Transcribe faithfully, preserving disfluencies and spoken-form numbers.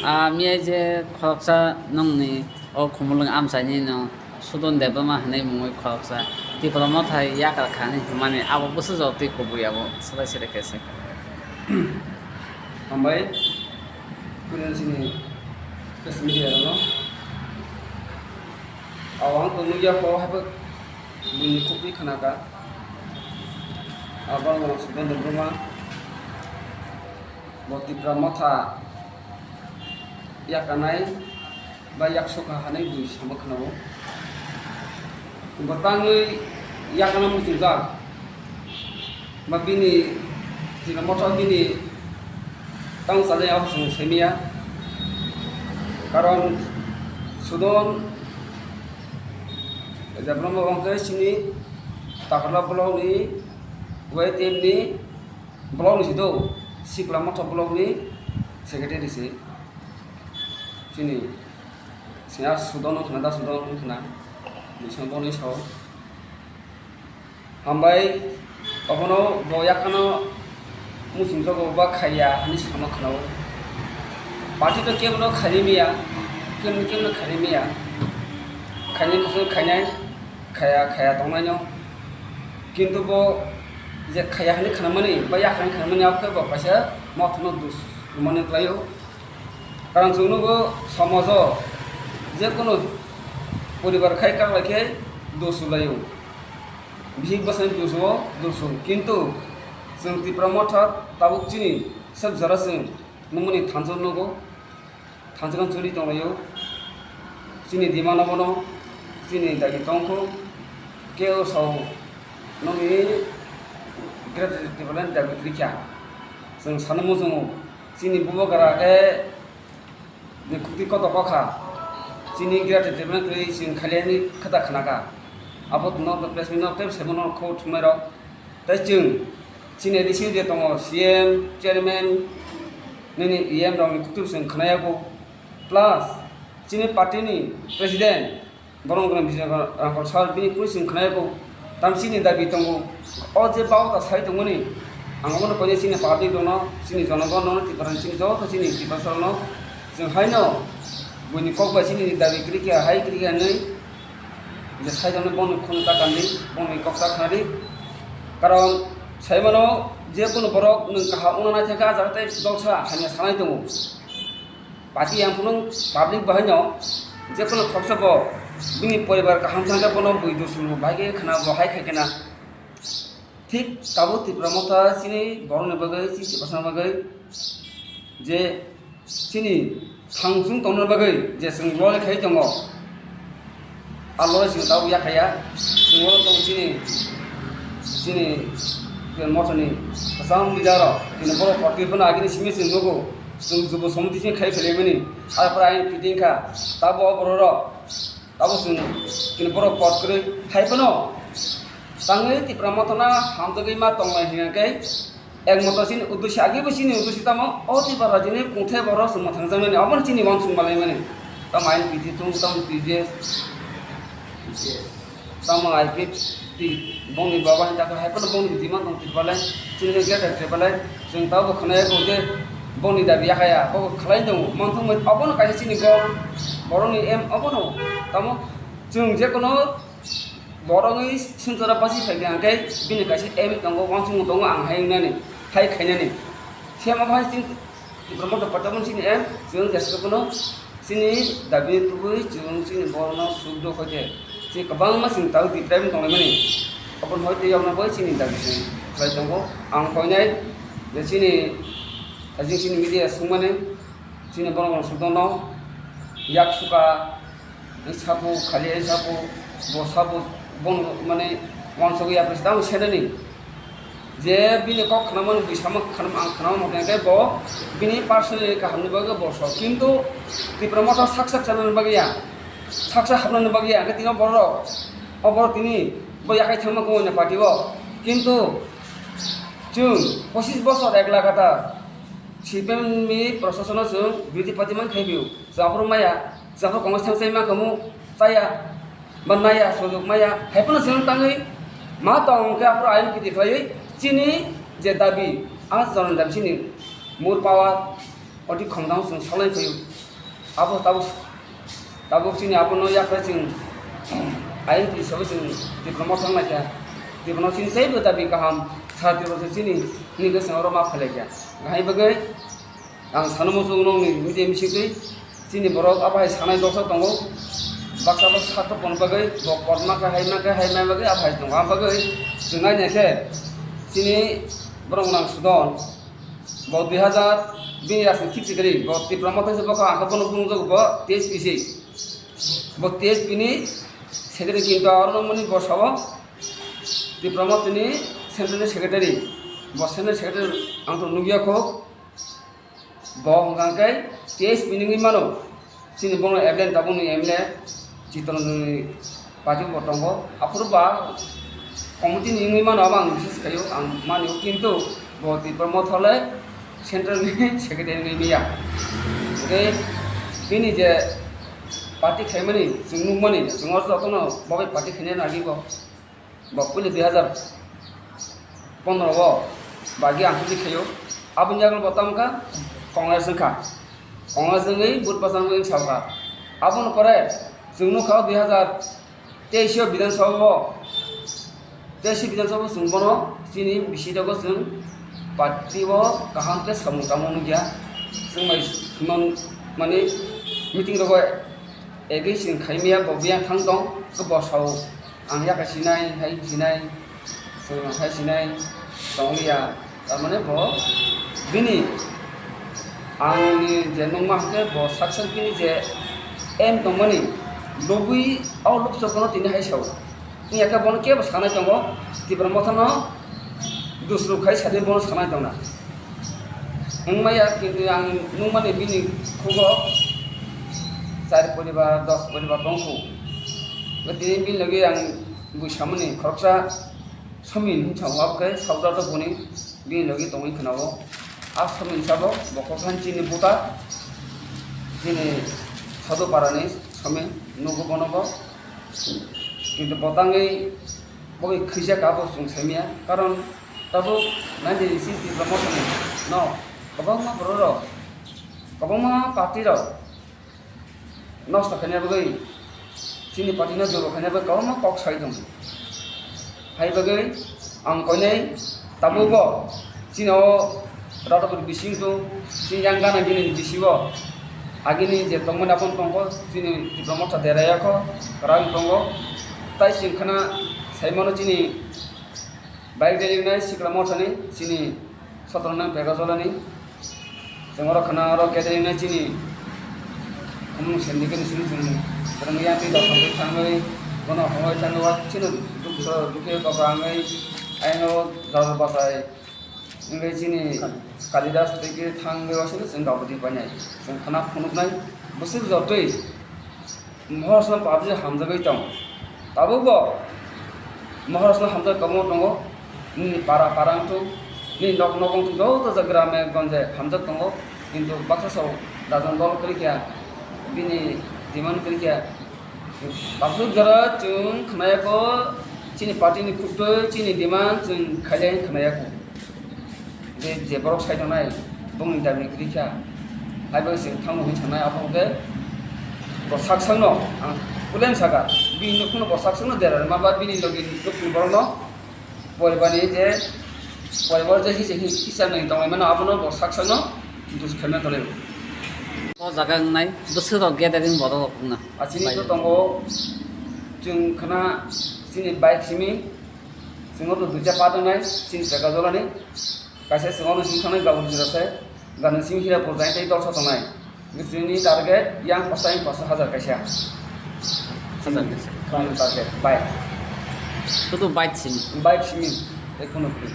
Ah, miyai je khoroksa nongni o Khumulwng amchaini no Sudon Debbarma hinwi mungwi khoroksa Tipra Motha yakar kha hinwi hwnmani abo bwsajwk tei kubui abo swbai swbai khe se. Hambai, puila chini press media rokno. Abo ang tong nukya kho haibo buini khukwi khna kha. Abo ang Sudon Debbarma. Bo Tipra Motha yakanai ba yaksukha hinwi bui sama khna-o. Bo tangwi yakana muchungjak. Ba bini Tipra Motha bini tang salai abo chwng saimanya. Karon Sudon Debbarma bo wngkhe chini Takarla block ni Y T M ni block ni si do, Sikla Motha block ni secretary si. Chini siya Sudon wngkhna da, Sudon wngkhna. Bising bo ni sao. Hambai, obono bo yakhano muchungjago ba khaiya hinwi sama khna-o. Party to kebono khaini miya, kebono, kebono khaini miya. Khaini muchung khainai, khaya, khaya tongnaino. Kintu bo je khaya hinwi khnamani, ba yak hinwi khnamani, abo khe bo kaisa mothano dus rwmani kwlaio. Karon chwng nugo somojo je kono poribar khai kak lai khe dus rwlaio. Bihik bwsani dusuo dusu, kintu chwng Tipra Motha tabuk chini sak jora chwng nungmani thansa nugo, thansa khe choli tonglaio. Chini demand abono chini dabi tongkho, kebo sao nokni Greater Tipraland dabi kwrwikha. Chwng sana muchungo, chini bubagra khe ni khukti kotor kokha. Chini Greater Tipraland kwrwi chwng khailai hinwi khe ta khnakha. Abo no press meet no tei saimanno kho thumnairok. Tei chwng chini A D C je tongo, C M, chairman, nini E M rokni khukti chwng khnayago. Plus chini party ni president, borok wngkha Bijoy Rangkhol sir, bini kunu chwng khnayago, tamsini dabi tongo. O je bao ta sai tongmani, ang omono koinai chini public rokno, chini jonogon rokno, Tiprasa chini joto chini Tiprasa rokno, chwng haino buini kok bai chini dabi kwrwi kha, hai kwrwi kha hinwi je sai tongmani bongni khunu ta kandi, bongni kok ta khnadi. Karon saimano je kunu borok nwng kaham wngna naithakha, ah jaga tei dolsa hamya sanai tongo. Party yang phunung public bahai no je kono khoroksa bo bini poribar kaham thangkhe bono bui dusung bo bahai khe khna bo hai khai khena. Thik tabuk Tipra Motha chini borokni bagwi, chini Tiprasani bagwi je chini thangchung tongna bagwi je chwng lori khai tongo. Abo chwng tabuk yakhaya, chwng oro tongo chini, chini mothani kwcham leader rok, chini borok party phano agini simi chwng nugo, chwng jubo somiti chini khai phelaimani, arpore ayang kiting kha, tabuk o borok rok, tabuk chwng chini borok pot kwrwi hai phano tangwi Tipra Mothano hamjagwi ma tonglai hwnkhe, Ekmatro chini uddesyo, agebo chini uddesyo tamo, o Tripura rajyoni kungthai borok chwng mwthangjaknani, obono chini uansuk malaimani. Tamo I N P T tung, tamo T J S, tamo I P F T, bongni baba hinta khe hai phano bongni demand tong Tripura le, chini khe khe Tripura le, chwng tamo bo khwnaya kho je bongni dabi yakhaya, bo khlai tongo, manthok mai, obono kaisa chini gol, borokni aim obono, tamo chwng je kono Borok wngwi swngjora basi phaikha hwnkhe bini kaisa aim tongo, uansukmung tongo ang hai wngnani, hai khainani. Siyama bai chini Tipra Motha party abono chini aim, chwng jeswk phano chini dabi tubui chwng chini borokno suk do khaikhe chini kwbangma chini tabuk deprive wng tonglaimani. Aboni hoi tei yokna bai chini dabi chwng khlai tongo. Ang koinai je chini, ajing chini media swngmani, chini borok rok sudokno yak suka, sabu khali sabu bo sabu bono mane uansugwi yapri tamo senani je bini kok khnamani bui sama khnam ang khnama motong khe bo bini personally kahamni bagwi bo sok, kintu Tipra Motha sak sak chanani bagwi ya, sak sak hapnani bagwi ya, hwnkhe tini borok o borok tini bo yakhai thangma khe party o, kintu chwng pochis bosor ek lagatar C P M ni prosasono chwng birodhi party man khai phio. Chwng aphuru maya, chwng aphuru Congress thang chai mankha mu, chaya, ba naya, sojok maya, hai phano chwng tangwi ma tong khe aphuru I N P T khlaiwi chini je dabi, a jonon dabi chini more power, Oti khongdang chwng salai phaio. Abo tabuk, tabuk chini abono yakre chwng ayang twi sabai chwng Tipra Motha wng naikha. Tipra no chini teibo dabi kaham, sa Tipra se chini hwnwi khe chwng oro ma phailai kha. Hai bagwi ang sano muchung nokni media bisingtwi chini borok abo hai sanai doksa tongo. Baksa bo sakto pon bagwi bo kotma khe hai ma khe hai ma bagwi abo hai tongo. Am bagwi chwng nainai khe chini borok nang Sudon. Bo dui hazar bini rajniti thik se kwrwi, bo Tipra Motha se bokha, ang khe bono phunukjago bo T S P se. Bo T S P ni secretary, kintu aro nokmani bo sao Tipra Motha ni central ni secretary. Bo central secretary ang to nukya kho. Bo hwnkha khe T S P ni wngwi mano. Chini bono M L A, tabukni M L A Chittaranjan ni party bo tongo. Aphuru ba committee ni wngwi mano, abo ang biswas khaio, ang manio, kintu bo Tipra Motha le central ni secretary wngwi maya. Tei bini je party khaimani, chwng nukmani, chwng o jotono bo bai party khainai nangwi bo. Bo puila dui hazar pondro o bagi ang chuti khaio. Aboni yago bo tamo kha Congress wngkha. Congress wngwi vote bachang wngwi sao kha. Aboni pore chwng nukha o dui hazar teis o Bidhan Sabha o, teis o Bidhan Sabha o chwng bono chini bisi dogo chwng party o kaham khe samung tangma nukya. Chwng bai sumang mani meeting rogo against chwng khaimaya, bo biyang thang tong, khe bo sao. Ang yakha sinai, hai sinai, chwng hai sinai, tong liya. Tar mane bo bini, angni je nungma hwnkhe bo sak sak bini je aim tongmani, lobwi o lobsa bono tini hai sao. Wngya khe bono kebo sanai tongo, Tipra Mothano dusru khai sadi bono sanai tongna. Wngmaya, kintu ang nukmani bini khugo char poribar, dos poribar tongkhu. Tini bini logi ang bui samani khoroksa Somin hinwi sao, abo khe saudar to buni bini logi tongwi khwnao. A Somin sabo bo khoroksa chini buta, chini Sadhu Parani Somin, nugo bono bo. Kintu bo tangwi bo bai khwijak abo chwng saimaya, karon tabuk nineteen sixty Tipra Mothani no kwbangma borok rok, kwbangma party rok nosto khaina bagwi, chini party no durbol khaina bagwi kwbangma kok sai tongo. Hai bagwi ang koinai tabuk bo chini o Radhapur bising tong, chini yang gana gini ni bisingo agini je tongmani aboni tongkho chini Tipra Motha deraya kho, kwrang tongo. Tai chwng khana saimano chini bike rally wngnai Sikla Mothani, chini Sotrang nang Pekajolani. Chwng oro khana oro gathering nai chini khumung sendikani simi chwng kwrwngwi yang twi dosongwi thangwi bono hongwi thangwi wa chini dukso dukhe kok rangwi ayang o jaro bachai wngwi chini Kalidas twi khe thangwi wasino chwng gabudi painai chwng khana phunuknai bwswk jotwi. Mohor song pabji hamjagwi tong. Tabukbo mohor song hamjak kwbangma tongo. Nini para para wngthung, nini nok nok wngthung, joto jaga grame gonje hamjak tongo. Kintu baksa sao dajan dol kwrwi kha, bini demand kwrwi kha. Tabuk jora chwng khwnaya kho, chini party ni khuktwi chini demand chwng khailai khwnaya kho. Je, je borok sai tongnai, bongni dabi kwrwi kha. Hai bai se thango hwnwi sanai, abo hwnkhe bo sak sakno ang kulen saka, bini nukhungno bo sak sakno dera rwma ba bini logi nukni borokno poribani je poribar je hisa hi-, hisa nai tonglaimano abono bo sak sakno dus khaima tonglaio. O jaga wngnai bwswk rok gathering borok rok wngna. Achini to tongo chwng khna chini bike simi, chwng o to duita pa tongnai chini Pekajolani. Kaisa chwng ono simi thangnai Gabur Jora se, gana simi Hirapur jai tei dolsa tongnai. Chwngni target yang kosa yang kosa hajar kaisa. Hajar kaisa. Chwngni target bike. Sudu bike simi. Bike simi, ekono kri.